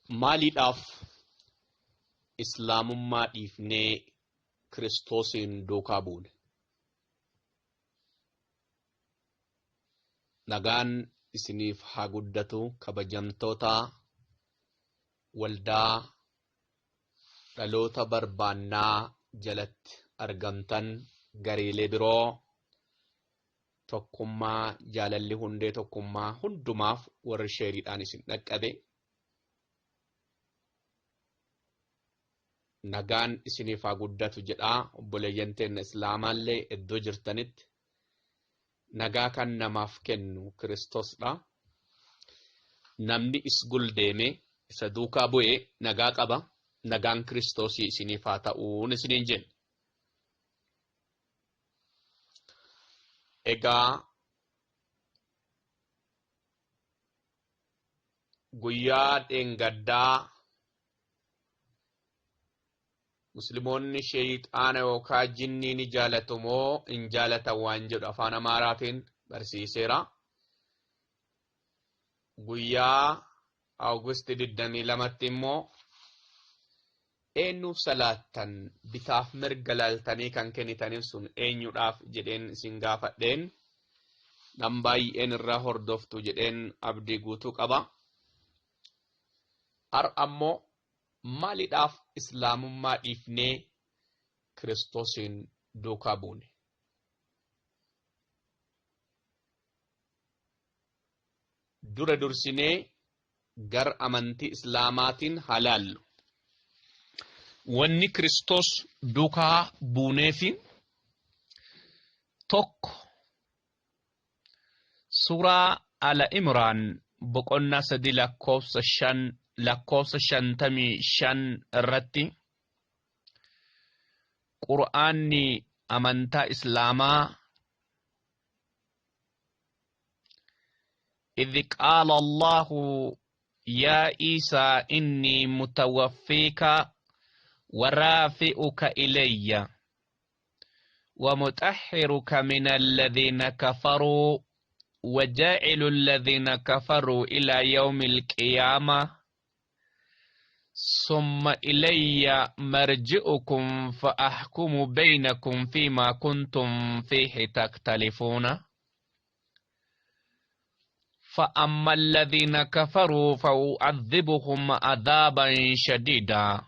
Maaliidhaaf Islaamummaa dhiifnee Kiristoosiin duukaa buune? Nagaan isiniif haa guddatu kabajamtoota waldaa dhaloota barbaannaa jalatti argamtan gareelee biroo tokkummaa jaalalli hundee tokkummaa hundumaaf warri sheeriidhaan isin dhaqqabe nagaan isiniif haa guddatu jedhaa obboleeyyan teenna islaamaallee iddoo jirtanitti nagaa kan namaaf kennu Kiristoosdha. Namni is guldeeme isa duukaa bu'e nagaa qaba. Nagaan Kiristoosii isiniif haa ta'uun isiniin jenna. Egaa guyyaa dheengaddaa Muslimoonni sheeyxaana yookaa jinnii ni jaalatu moo hin jaalatan waan jedhu afaan Amaaraatiin barsiiseera. Guyyaa August 22tti immoo eenyuuf salaattan bitaaf mirga laaltanii kan kennitaniif sun eenyudhaaf jedheen isin gaafadheen nam baay'een irraa hordoftu jedheen abdii guutuu qaba. Har'a ammoo maalidhaaf Islaamummaa dhiifnee Kiristoosiin duukaa buune? Dura dursinee gar amantii Islaamaatiin haa laallu. Wanni Kiristoos duukaa buuneefi tokko Suuraa Ala Imraan boqonnaa 3 lakkoofsa 5 lakkoofsa 55 irratti Qur'aanni amantaa Islaamaa إذ قال الله يا عيسى إني متوفيك ورافئك إلي ومطهرك من الذين كفروا وجاعل الذين كفروا إلى يوم القيامة ثم إلي مرجعكم فأحكم بينكم فيما كنتم فيه تختلفون فأما الذين كفروا فأعذبهم عذابا شديدا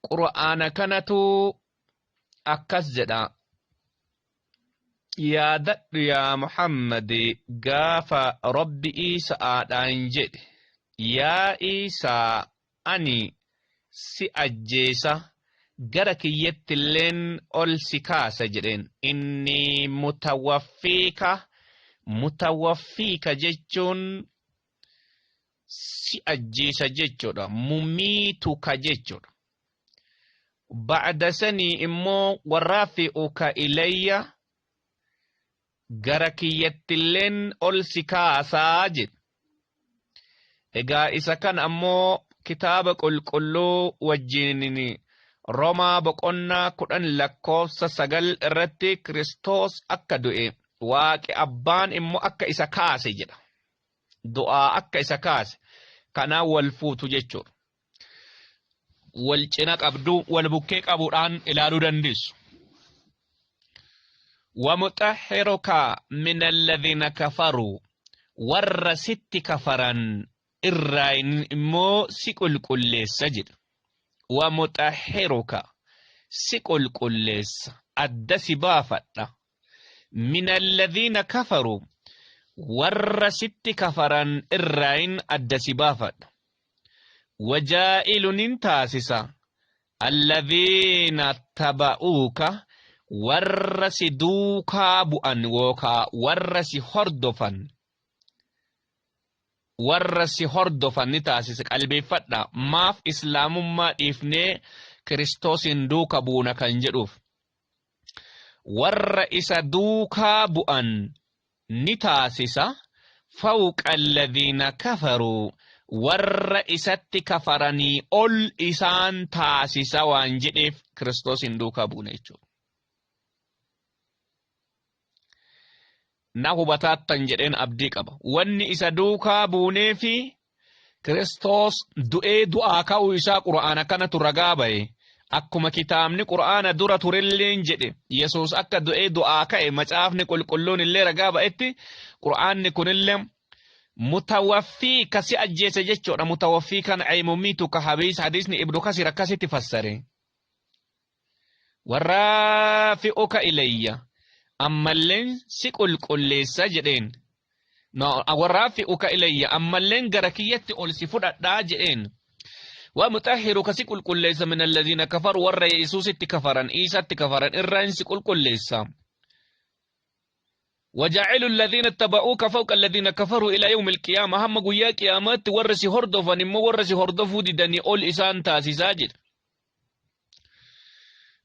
Qur'aana kanatu akkas jedha. Yaadadhu yaa Muhammad gaafa Rabbi Iisa'aadhaan jedhe, yaa Iisaa ani si ajjeesa gara kiyyattilleen ol si kaasa jedheen. Inni mutawaffiika mutawaffiika jechuun si ajjeesa jechuudha. Mumiituka jechuudha. Ba'da sanii immoo waraafi'uka ilayya gara kiyyattilleen ol si kaasaa jedhe. Egaa isa kana ammoo kitaaba qulqulluu wajjin Romaa boqonnaa 10 lakkoofsa 9 irratti Kiristoos akka du'e Waaqi abbaan immoo akka isa kaase jedha. Du'aa akka isa kaase kanaan wal fuutu jechuudha. Wal cina qabduu wal bukkee qabuudhaan ilaaluu dandeessu. Wamuxahhiruka min alladhiina kafaruu warra sitti kafaran irraa immoo si qulqulleessa jedha. Wamuxahhiruka si qulqulleessa adda si baafadha min alladhiina kafaruu warra sitti kafaran irraayin adda si baafadha. Wajaa'ilu nin taasisa alladhiina taba'uuka warra si duukaa bu'an yookaa warra si hordofan warra si hordofan ni taasisa qalbeeffadha maaf islaamummaa dhiifnee kiristoosiin duuka buuna kan jedhuuf warra isa duukaa bu'an ni taasisa fawqa alladhiina kafaruu warra isatti kafaranii ol isaan taasisa waan jedheef Kiristoosiin duukaa buuna jechuudha. Na hubataattan jedheen abdii qaba. Wanni isa duukaa buunee fi Kiristoos du'ee du'aa ka'uu isaa Qur'aana kanatu ragaa ba'e. Akkuma kitaabni Qur'aana dura turelleen jedhe Yesuus akka du'ee du'aa ka'e macaafni qulqulluun illee ragaa ba'etti Qur'aanni kunillee mutawaffii ka si ajjeese jechuudha. Mutawaffii kan aymumiitu ka habiis hadiisni Ibnu Kasir akkasitti fassare. Warraafi'uka ilayya ammalleen si qulqulleessa jedheen. Warraafi'uka ilayya ammalleen gara kiyyatti ol si fudhadhaa jedheen. Wa mutahhiruka si qulqulleessa min alladhiina kafaru warra Yesuusitti kafaran Iisatti kafaran irraan si qulqulleessa. وجعلوا الذين اتبعوك فوق الذين كفروا إلى يوم القيامة هم قويا قيامات ورسي هردفا نمو ورسي هردفو ددني أول إسان تاسيسا جد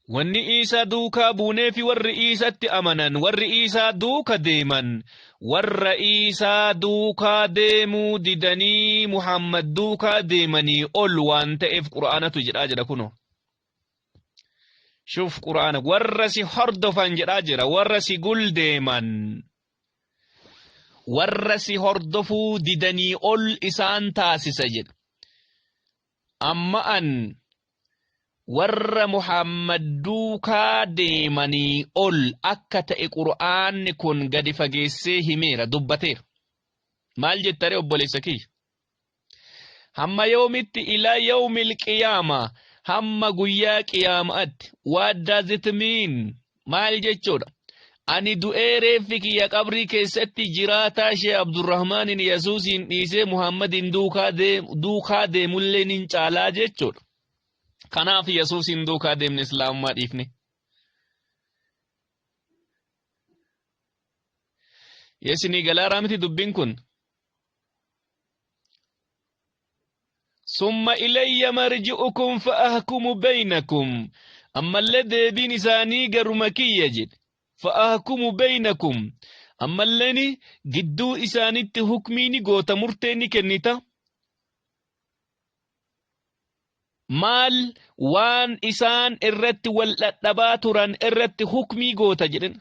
Wanni Iisaa duukaa buunee fi warri Iisatti amanan, warri Iisaa duuka deeman, warra Iisaa duukaa deemuu didanii Muhammad duukaa deemanii ol waan ta'eef Qur'aanatu jedhaa jira kunoo. Shuf Qur'aana warra si hordofan jedhaa jira, warra si guldeeman. Warra si hordofuu didanii ol isaan taasisa jedha. Amma an warra Muhammad duukaa deemanii ol akka ta'e Qur'aanni kun gadi fageessee himeera, dubbateera. Maal jettaree obboleessa kiyya? Hamma yoomitti ilaa yawmil qiyaama hamma guyyaa qiyaamaatti. What does it mean? Maal jechuudha? Ani du'ee reeffi kiyya qabrii keessatti jiraataa Shee Abdurrahmaanin Yesuusiin dhiisee Muhammadiin duukaa deemullee nin caalaa jechuudha. Kanaaf Yesuusiin duukaa deemne Islaamummaa dhiifne. Yesinii galaaraa miti dubbiin kun. Summa ilayya marji'ukum fa'ahkumu baynakum. Ammallee deebiin isaanii garuma kiyya jedhe. Fa'ahkumu baynakum. Ammalleen gidduu isaanitti hukmii ni goota murtee ni kennita. Maal waan isaan irratti wal dhadhabaa turan irratti hukmii goota jedhen.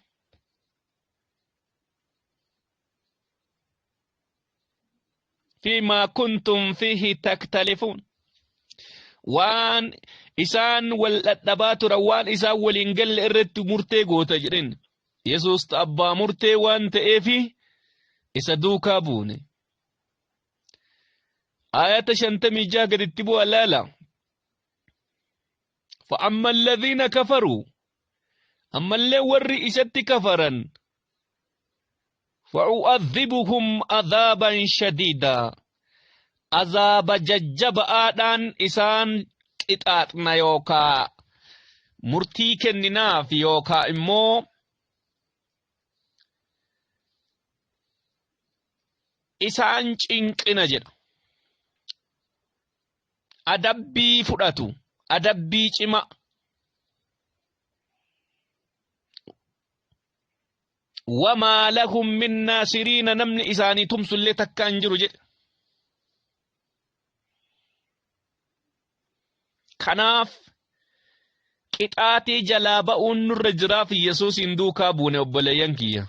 Fiimaa kuntum fiihi taktalifuun. Waan isaan wal dhadhabaa turan waan isaan waliin galle irratti murtee goota jedhen. Yesuus abbaa murtee waan ta'eefi isa duukaa buune. Aayata 56 gaditti bu'a laala. Fa'amma alladhiina kafaruu ammallee warri isatti kafaran fa'u'adhibuhum adhaaban shadiida azaaba jajjaba'aadhaan isaan qixaaxna yookaa murtii kenninaaf yookaa immoo isaan cinqina jedha. Adabbii fudhatu, adabbii cimaa. Wamaa lahum min naasiriina namni isaanii tumsullee takkaa hin jiru jedhe. Kanaaf qixaatii jalaa ba'uun nurra jiraaf Yesuusiin duukaa buune obboleeyyan kiyya.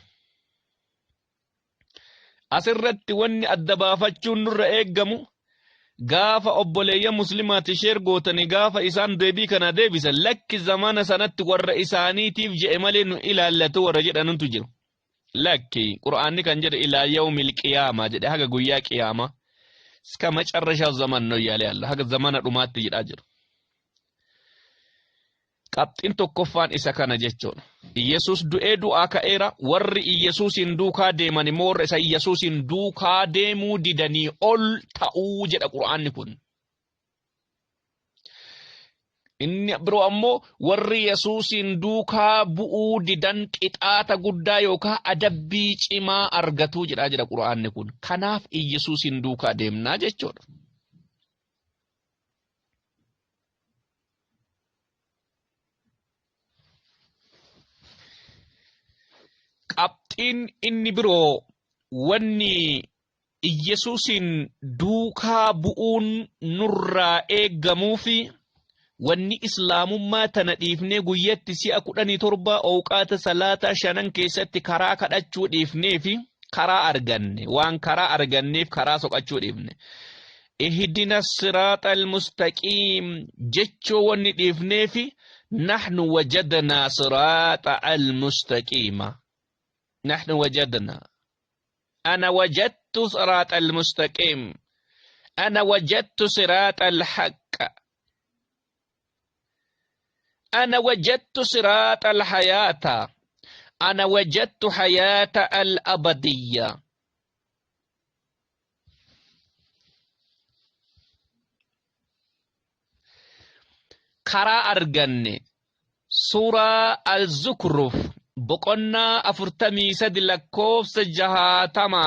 Asirratti wanni adda baafachuun nurra eeggamu gaafa obboleeyyan muslimaati sheer gootanii gaafa isaan deebii kana deebisan lakki zamana sanatti warra isaaniitiif je'e malee nu ilaallatu warra jedhanuntu jiru. Lakki Qur'aanni kan jedhe ilaa yawmil qiyaamaa jedhe haga guyyaa qiyaamaa. Iska macarrashaa zaman ነው እያለ ያለው haga zamana dhumaatti jedhaa jiru. Qabxiin tokkoffaan isa kana jechuudha. Iyyasuus du'ee du'aa ka'eera. Warri Iyyasuusiin duukaa deeman immoo warra isa Iyyasuusiin duukaa deemuu didanii ol ta'uu jedha Qur'aanni kun. Inni biroo ammoo warri Yesuusiin duukaa bu'uu didan qixaata guddaa yookaan adabbii cimaa argatuu jedhaa jira Qur'aanni kun. Kanaaf Iyyasuusiin duukaa deemnaa jechuudha. Qabxiin inni biroo wanni Iyyasuusiin duukaa bu'uun nurraa eeggamuu fi Wanni islaamummaa tana dhiifnee guyyatti si'a 17 owqaata salaataa shanan keessatti karaa kadhachuu dhiifnee fi karaa arganne waan karaa arganneef karaa soqachuu dhiifne. Ihdina siraaxa almustaqiim jechuu wanni dhiifnee fi nahnu wajadnaa siraaxa almustaqiima. Nahnu wajadnaa. Ana wajadtu siraaxa almustaqiim. Ana wajadtu siraaxa alhaqqa. Ana wajadtu siraaxa alhayaata. Ana wajadtu hayaata alabadiyya. Karaa arganne suuraa al-Zukruf boqonnaa 43 lakkoofsa 60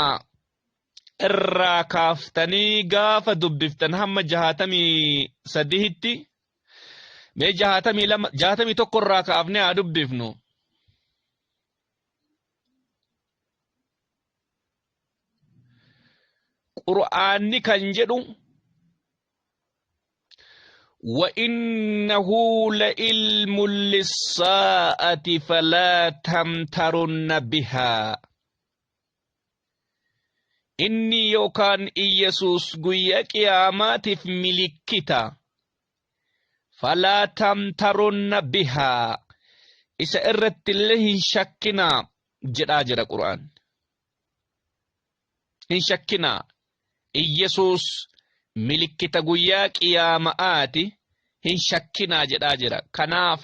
irraa kaaftanii gaafa dubbiftan hamma 63tti mee 62 61 irraa kaafnee haa dubbifnu. Qur'aanni kan jedhu وإنه لعلم للساعة فلا تمترن بها Inni yookaan Iyyasuus guyyaa qiyaamaatiif milikkita. Falaa tamtarunna bihaa. Isa irratti illee hin shakkinaa jedhaa jira Qur'aan. Hin shakkinaa. Iyyasuus milikkita guyyaa qiyaama'aati hin shakkinaa jedhaa jira. Kanaaf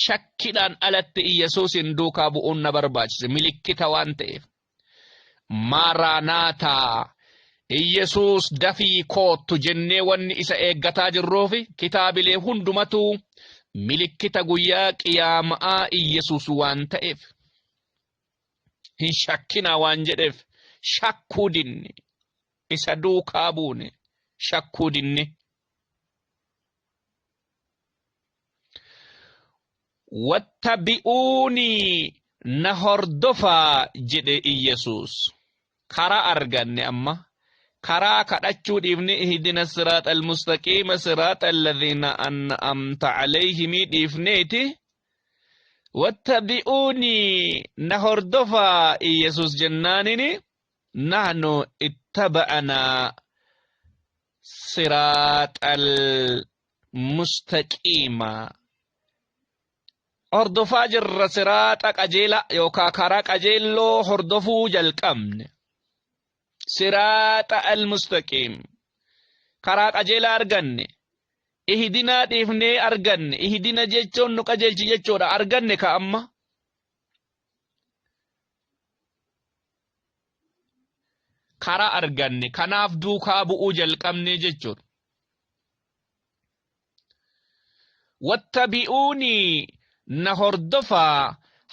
shakkidhaan alatti Iyyasuusin duukaa bu'uun na barbaachise milikkita waan ta'eef. Maaraanaataa Iyyasuus dafii koottu jennee wanni isa eeggataa jirruufi kitaabilee hundumatu milikkita guyyaa qiyaama'aa Iyyasuus waan ta'eef. Hin shakkinaa waan jedheef shakkuu dinne isa duukaa buune shakkuu dinne. Wattabi'uunii na hordofaa jedhe Iyyasuus. Karaa arganne amma karaa kadhachuu dhiifne ihdina siraaxa almustaqiima siraaxa alladhiina an'amta alayhimii dhiifneeti wattabi'uunii na hordofaa Iyyasuus jennaanini nahnu ittaba'anaa siraaxal mustaqiima hordofaa jirra siraaxa qajeelaa yookaa karaa qajeelloo hordofuu jalqabne siraaxa almustaqiim karaa qajeelaa arganne ihdinaa dhiifnee arganne ihdina jechuun nu qajeelchi jechuudha arganne ka amma karaa arganne kanaaf duukaa bu'uu jalqabne jechuudha. Wattabi'uunii na hordofaa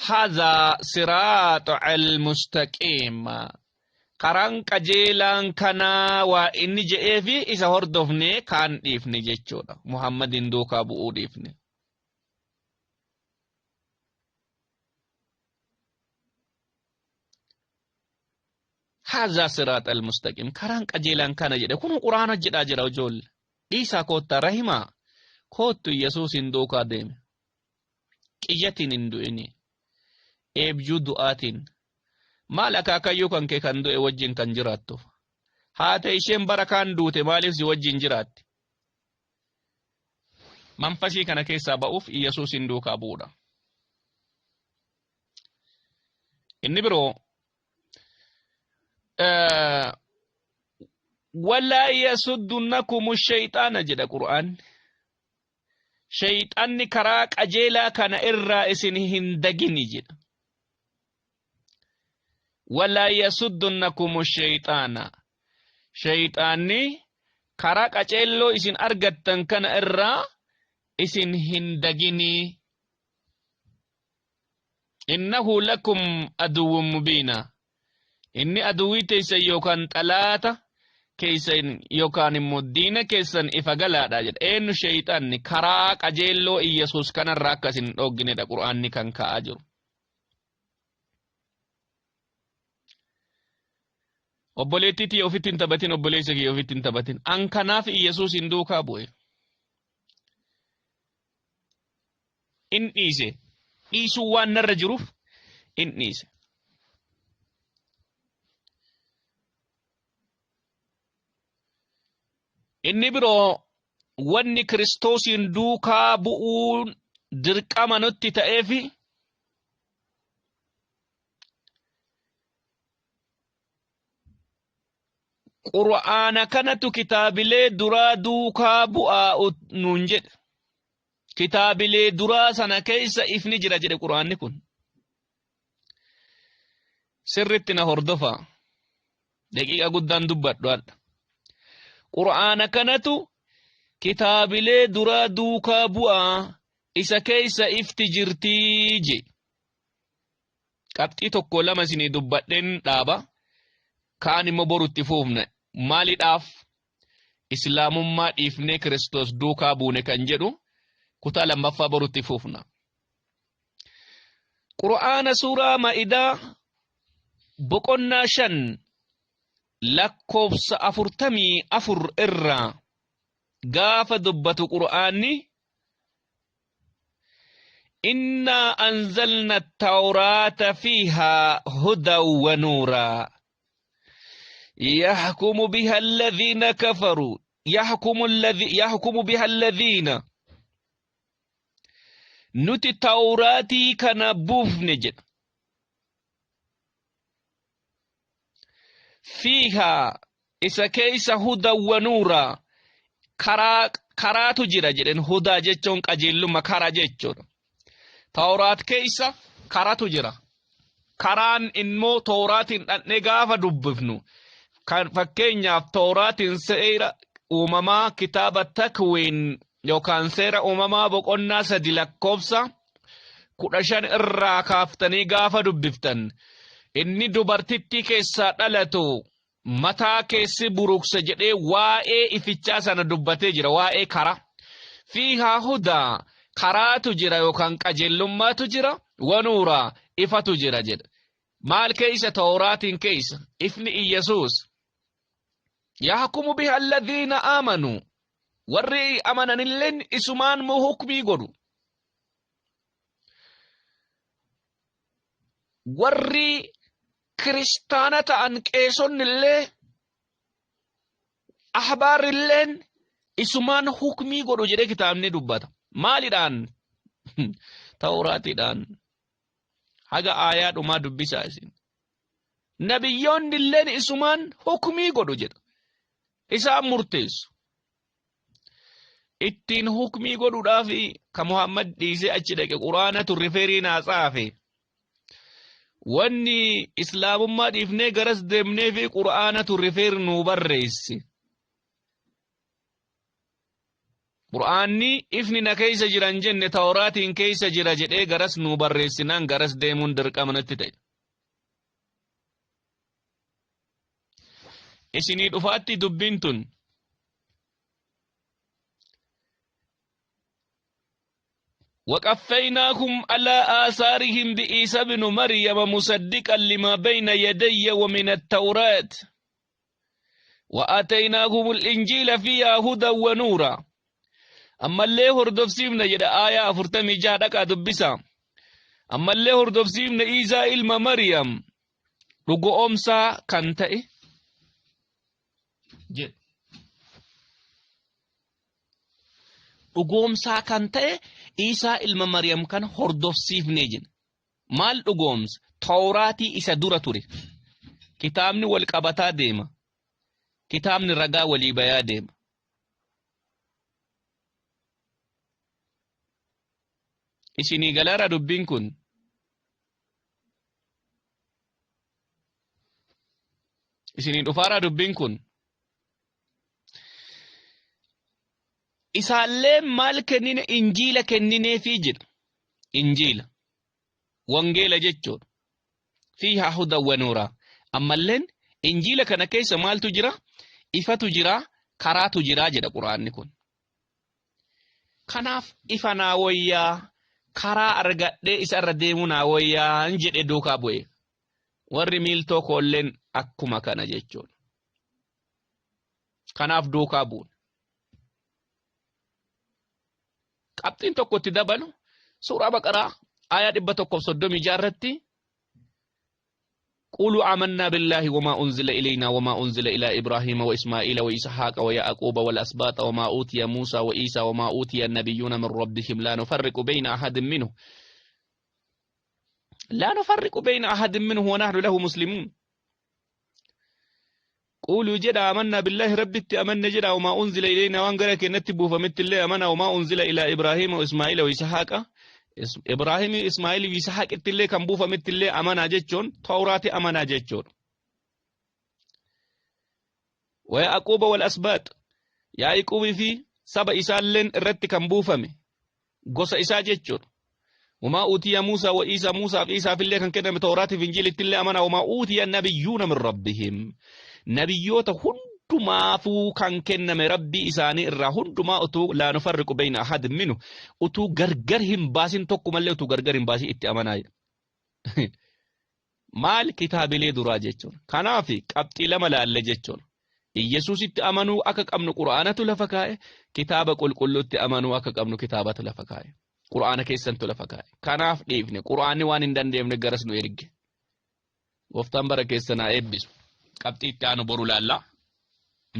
haadhaa siraaxu almustaqiim karaan qajeelaan kanaa waa inni je'eefi isa hordofne kaan dhiifne jechuudha. Muhammadin duukaa bu'uu dhiifne. Haazaa siraax almustaqiim karaan qajeelaan kana jedhe kun quraana jedhaa jira ijoolle dhiisaa koottaa rahimaa koottu yesuusin duukaa deeme qiyyatiin hin du'ini eebjuu du'aatiin maal akaakayyuu kan kee kan du'e wajjin kan jiraattuuf haate isheen bara kaan duute maaliif si wajjin jiraatti manfasii kana keessaa ba'uuf yesuusin duukaa bu'uudha. Inni biroo walaa yasuddunakum shayxaana jedha Qur'aan. Shayxaanni karaa qajeelaa kana irraa isin hin dagini jedha. Walaa yasuddunakum shayxaana. Shayxaanni karaa qaceelloo isin argattan kana irraa isin hin dagini. Innahu lakum aduwwun mubiina. Inni aduwwii teessan yookaan xalaata keessan yookaan immoo diina keessan ifa galaadha jedha. Eenyu sheeyxaanni karaa qajeelloo Iyyasuus kanarraa akka isin hin dhoogginedha Qur'aanni kan ka'aa jiru. Obboleettii tiyya ofitti hin taphatin obboleessa kiyya ofitti hin taphatin. An kanaaf Iyyasuus hin duukaa bu'e. In dhiise. Dhiisuu waan narra jiruuf in dhiise. Inni biroo wanni Kiristoosiin duukaa bu'uun dirqama nutti ta'eefi Qur'aana kanatu kitaabilee duraa duukaa bu'aa nuun jedhe. Kitaabilee duraa sana keessa ifni jira jedhe Qur'aanni kun. Sirritti na hordofaa. Daqiiqa guddaan dubbadhu hadha. Qur'aana kanatu kitaabilee duraa duukaa bu'aa isa keessa ifti jirtii je. Qabxii tokko lama isinii dubbadheen dhaaba. Kaan immoo boru itti fuufna. Maalidhaaf Islaamummaa dhiifnee Kiristoos duukaa buune kan jedhu kutaa lammaffaa boru itti fuufna. Qur'aana suuraa Ma'idaa boqonnaa 5 lakkoofsa 44 irraa gaafa dubbatu Qur'aanni Innaa anzalna tawraata fiihaa hudan wa nuuraa yahkumu biha alladhiina kafaruu yahkumu biha alladhiina nuti tawraatii kana buufne jedha fiihaa isa keeysa hudan wa nuuraa karaa karaatu jira jedhen. Hudaa jechuun qajeellumma, kara jechuudha. Tawraat keeysa karatu jira. Karaan immoo tawraatiin dhaqnee gaafa dubbifnu, kan fakkeenyaaf tawraatiin seera uumamaa kitaaba Takwiin yookaan seera uumamaa boqonnaa 3 lakkoofsa 15 irraa kaaftanii gaafa dubbiftan, inni dubartittii keessaa dhalatu mataa keessi buruksa jedhee waa'ee ifichaa sana dubbatee jira, waa'ee karaa. Fiihaa hudaa, karaatu jira yookaan qajeellummaatu jira, wanuuraa, ifatu jira jedha. Maal keessa? Tawraatiin keessa ifni Iyyasuus. Yahkumu biha alladhiina aamanu, warri amananilleen isumaan moo hukmii godhu. Warri kiristaana ta'an qeesonnillee ahbaarrilleen isumaan hukmii godhu jedhee kitaabni dubbata. Maalidhaan? Tawraatiidhaan. Haga aayaa dhumaa dubbisaa isin. Nabiyyoonni illeen isumaan hukmii godhu jedha. Isaan murteessu. Ittiin hukmii godhuudhaaf ka Muhammad dhiisee achi dhaqe Quraanatu riferii naa tsaafe. Wanni islaamummaa dhiifnee garas deemnee fi Quraanatu rifeer nuu barreesse. Qur'aanni ifni na keessa jira hin jenne, Tawraatiin keessa jira jedhee garas nuu barreessinaan garas deemuun dirqama nutti ta'e. Isinii dhufaatti dubbiin tun. وقفيناهم على آثارهم بعيسى بن مريم مصدقا لما بين يدي ومن التوراة وآتيناهم الإنجيل فيها هدى ونورا. أما اللي هردفسيمنا جدا آية أفرتمي جادك أدبسا. أما اللي هردفسيمنا إيسا إلما مريم dhugoomsaa kan ta'e jedhe. Dhugoomsaa kan ta'e Iisaa ilma Maryam kan hordofsiifnee jenna. Maal dhugoomsa? Tawraatii isa dura ture. Kitaabni wal qabataa deema. Kitaabni ragaa walii bayaa deema. Isinii galaara dubbiin kun. Isinii dhufaaraa dubbiin kun. Isaallee maal kennine? Injiila kennineefii jedha. Injiila. Wangeela jechuudha. Fiihaa hudan wa nuuraa. Ammalleen injiila kana keessa maaltu jira? Ifatu jira, karaatu jira jedha Quraanni kun. Kanaaf ifa naa woyyaa, karaa argadhee isa irra deemuu naa woyyaa jedhe duukaa bu'e. Warri miiltoo koolleen akkuma kana jechuudha. Kanaaf duukaa bu'u. Qabxiin tokko itti dabalu Suuraa Baqaraa aayaa 136 irratti قولوا آمنا بالله وما أنزل إلينا وما أنزل إلى إبراهيم وإسماعيل وإسحاق ويعقوب والأسباط وما أوتي موسى وعيسى وما أوتي النبيون من ربهم لا نفرق بين أحد منه لا نفرق بين أحد منه ونحن له مسلمون. قولوا جدا آمنا بالله ربي أمنا جدا وما أنزل إلينا وان gara keenyatti buufametti illee amana وما أنزل إلى إبراهيم وإسماعيل وإسحاق Ibraahim, Ismaa'il fi Isihaaqitti illee kan buufametti illee amanaa jechuun Tawraati amanaa jechuudha. Wa Yaaquuba wal asbaax Yaaquubii fi saba isaalleen irratti kan buufame gosa isaa jechuudha. Wamaa uutiya Muusaa wa Iisaa Muusaa fi Iisaaf illee kan kenname Tawraatiif Injiilitti illee amanaa wamaa uutiya nabiyyuuna min rabbihim nabiyyoota hundumaafuu kan kenname rabbii isaanii irraa hundumaa utuu laa nufarriqu bayna ahadin minhu utuu gargar hin baasin tokkumallee utuu gargar hin baasin itti amanaa jedha. Maal kitaabilee duraa jechuun. Kanaaf qabxii lama laalle jechuun. Iyyasuusitti amanuu akka qabnu Qur'aanatu lafa kaa'e, kitaaba qulqulluutti amanuu akka qabnu kitaabatu lafa kaa'e. Qur'aana keessantu lafa kaa'e. Kanaaf dhiifne Qur'aanni waan hin dandeenye garas nu erge. Gooftaan bara keessan haa eebbisu. Qabxii itti aanu boru laalla.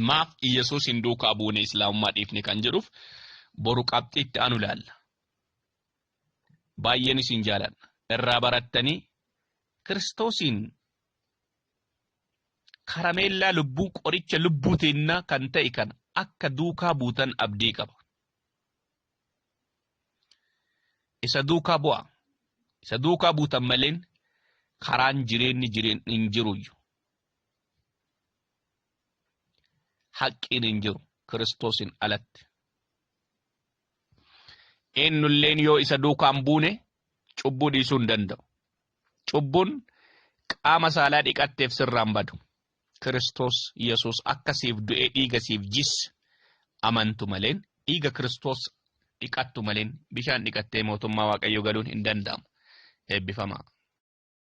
Maaf Iyyasuus hin duukaa buune Islaamummaa dhiifne kan jedhuuf boru qabxii itti aanu laalla. Baay'een isin jaaladha. Irraa barattanii Kiristoosiin karameellaa lubbuu qoricha lubbuu teennaa kan ta'e kana akka duukaa buutan abdii qaba. Isa duukaa bu'aa. Isa duukaa buutan maleen karaan jireenyi jireen hin jiruyyu. Haqqiin hin jiru Kiristoosiin alatti. Eenyulleen yoo isa duukaan buune cubbuu dhiisuu hin danda'u. Cubbuun qaama saalaa dhiqatteef sirraan badu. Kiristoos Yesuus akka siif du'ee dhiiga siif jisse amantu maleen dhiiga Kiristoos dhiqattu maleen bishaan dhiqattee mootummaa Waaqayyoo galuun hin danda'amu. Eebbifamaa.